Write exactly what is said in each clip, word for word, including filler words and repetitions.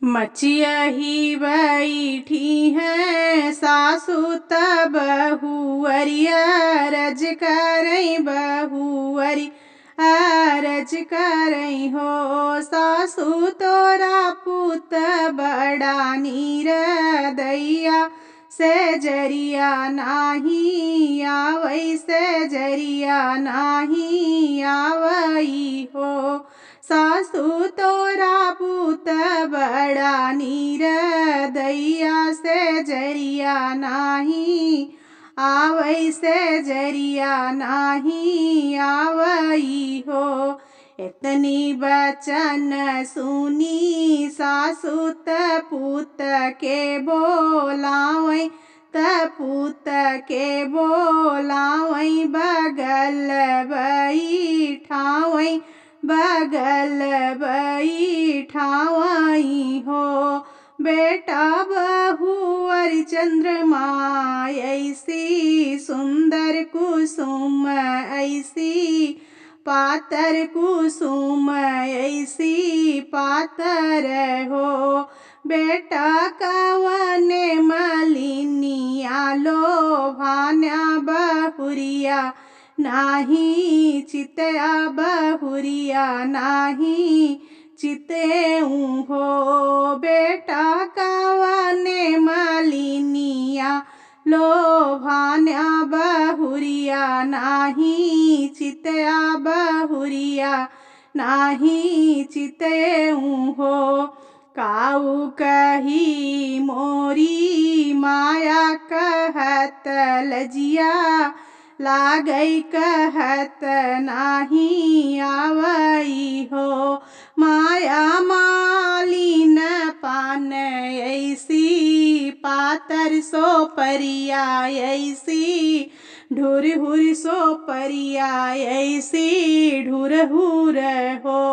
मचियही बैठी हैं सासु त बहुअरिया, अरज करई बहुअरी, अरज करई हो। सासु तोरा पूत बड़ा नीरदैया, सेजरिया नाहीं आवै, सेजरिया नाहीं आवै हो। सासु तोरा पूत बड़ा नीरदैया, सेजरिया नाहीं आवै, सेजरिया नाहीं आवै हो। एतनी बचन सुनी सासु त पूत के बोलावै, त पूत के बोलावै, बगल बैठावै, बगल बैठावै हो। बेटा बहुअर चंद्रमा ऐसी, सुंदर कुसुम ऐसी, पातर कुसुम ऐसी पातर हो। बेटा कवने मलिनिया लोभान्या बहुरिया, नाहीं चितया बहुरिया, नाहीं चितेऊ हो। बेटा कवने मलिनिया लोभान्या बहुरिया, नाहीं चितया बहुरिया, नाहीं चितेऊ हो। काऊ कही मोरी माया कहत लजिया लागै, कहत नाहीं आवै हो। माया मालिन पान ऐसी, पातर सोपरिया ऐसी, ढुरहुर सोपरिया ऐसी ढुरहुर हो।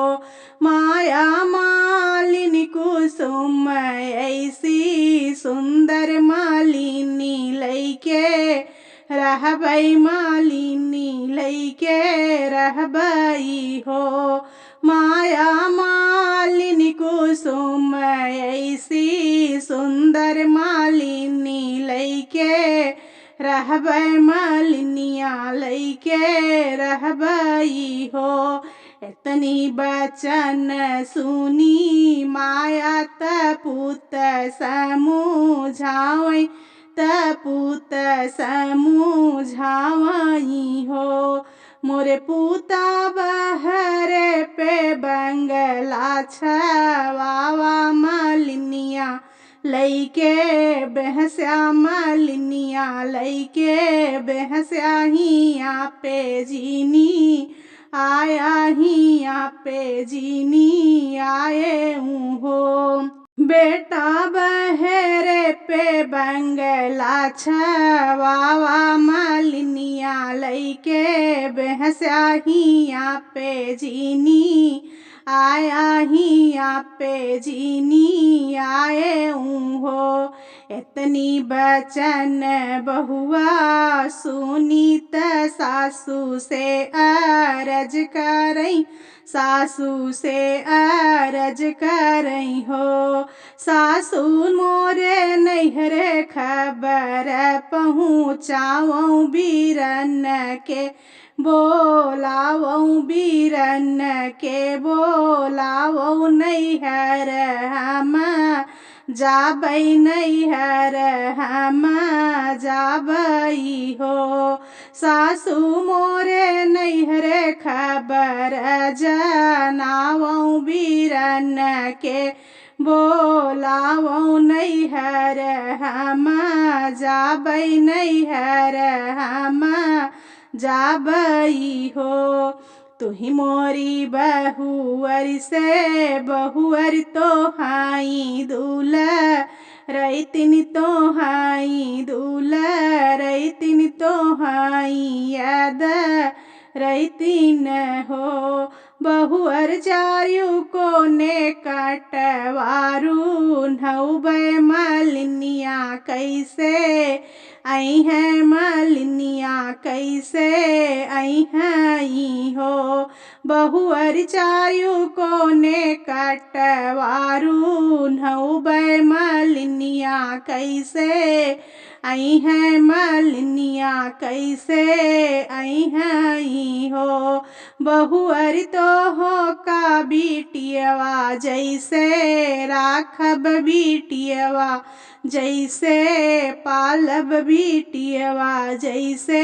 माया मालिन कुसुम ऐसी, सुंदर मालिनी लैके रहबै, मालिनी लैके रहबै हो। माया मालिन कुसुम ऐसी, सुंदर मालिनी लैके रहबै, मालिनिया लैके रहबै हो। एतनी बचन सुनी माया त पूत समुझावै, त पूत समुझावै हो। मोरे पूता बहरे पे बंगला छवावा, मालिनिया लैके बेहस्या, मालिनिया लैके बेहस्या हिया पे जिनी आया, हिया पे जिनी आएऊ हो। बेटा बहरे पे बंगला छवावा, मालिनिया लैके बेहस्या हिया पे जिनी आया, हिया पे जिनी आएऊ हो। एतनी बचन बहुआ सुनी त सासु से अरज करै, सासु से अरज करै हो। सासु मोरे नैहरे खबर पहुँचावौ बीरन के, बोलावौ बीरन के, बोलावौ नैहर हम जाबै, नैहर हम जाबै हो। सासु मोरे नैहरे खबर जनावौ बीरन के, बोलावौ नैहर हम जाबै, नैहर हम जाबै हो। तुही मोरी बहुअर से बहुअर तोहाई दुलरैतिन, तोहाई दुलरैतिन, तोहाई याद रैतिन हो। बहुअर जायु कोने कटवारू नौबै मलिनिया कैसे अइहैं मलिनिया कैसे अइहैं हो, बहुअर चायु कोने कटवारू, नौबै मलिनिया कैसे अइहैं मलिनिया कैसे अइहैं हो, बहुअर तोहका बिटियवा जैसे राखब बिटियवा जैसे पालब बिटियवा जैसे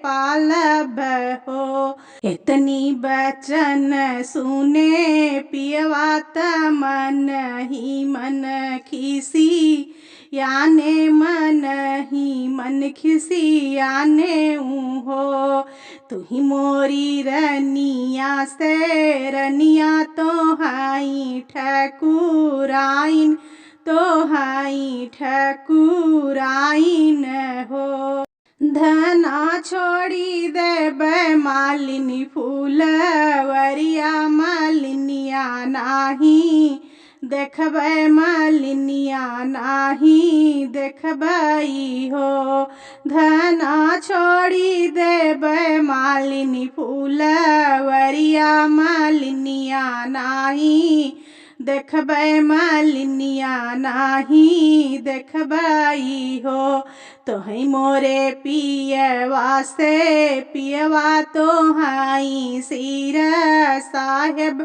पालब हो। इतनी बचन सुने पियवा त मन ही मन खिसियाने, मन ही मन खिसियाने ऊ हो। तुही मोरी रनिया से रनिया तोहई ठकुराइन, तोहई ठकुराइन हो। धना छोड़ी देबै मालिनी फूलवरिया, मालिनिया नाही देखबै, मालिनिया नाही देखबै हो। धना छोड़ी देबै मालिनी फूलवरिया, मालिनिया नाही देखबै, मालिनिया नाही देखबै हो। तोहई मोरे पियवा से पियवा तोहई सिर साहेब,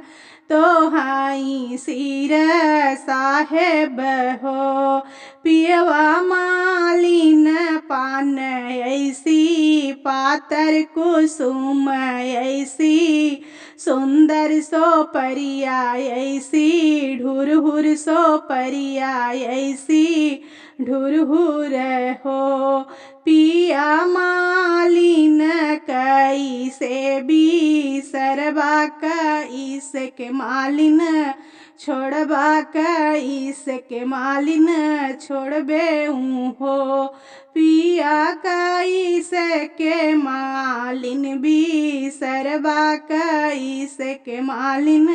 तोहई सिर साहेब हो। पियवा मालिन पान अइसी पातर कुसुम अइसी सुंदर सोपरिया अइसी ढुरहुर सोपरिया अइसी ढुरहुर हो। पिया मालिन कैसे बिसरबा कैसे के मालिन छोड़बा कैसे के मालिन छोड़बे ऊ हो। पिया कैसे के मालिन बिसरबा कैसे के मालिन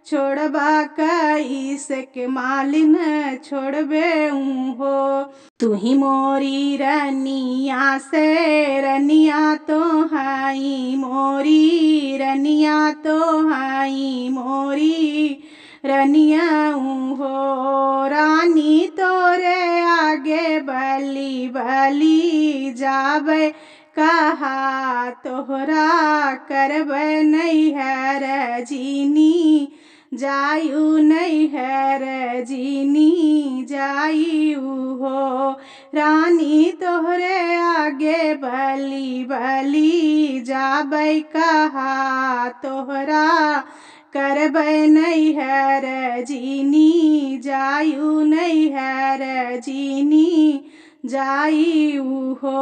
छोड़बा कैसे के मालिन छोड़बे ऊ हो। तुही मोरी रनिया से रनिया तोहई मोरी रनिया तोहई मोरी रनिया ऊ हो। रानी तोरे आगे बली बली जाबै कहा तोहरा करबै नैहर जिनी जाई ऊ नैहर जिनी जाई ऊ हो। रानी तोहरे आगे बली बली जाबै कहा तोहरा करबै नैहर जिनी जाई ऊ नैहर जिनी जाई ऊ हो।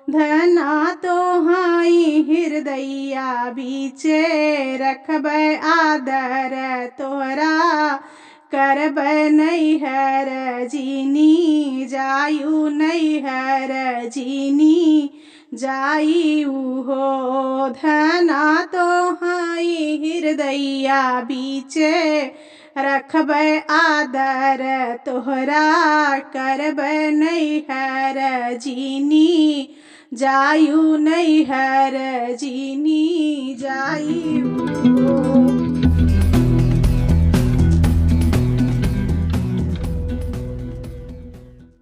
धना तोहई हृदया बीचे रखबै आदर तोहरा करबै नैहर जिनी जाई ऊ नैहर जिनी जाई ऊ हो। धना तोहई हृदया बीचे रखबै आदर तोहरा करबै नैहर जिनी जाई ऊ नैहर जिनी जाई ऊ हो।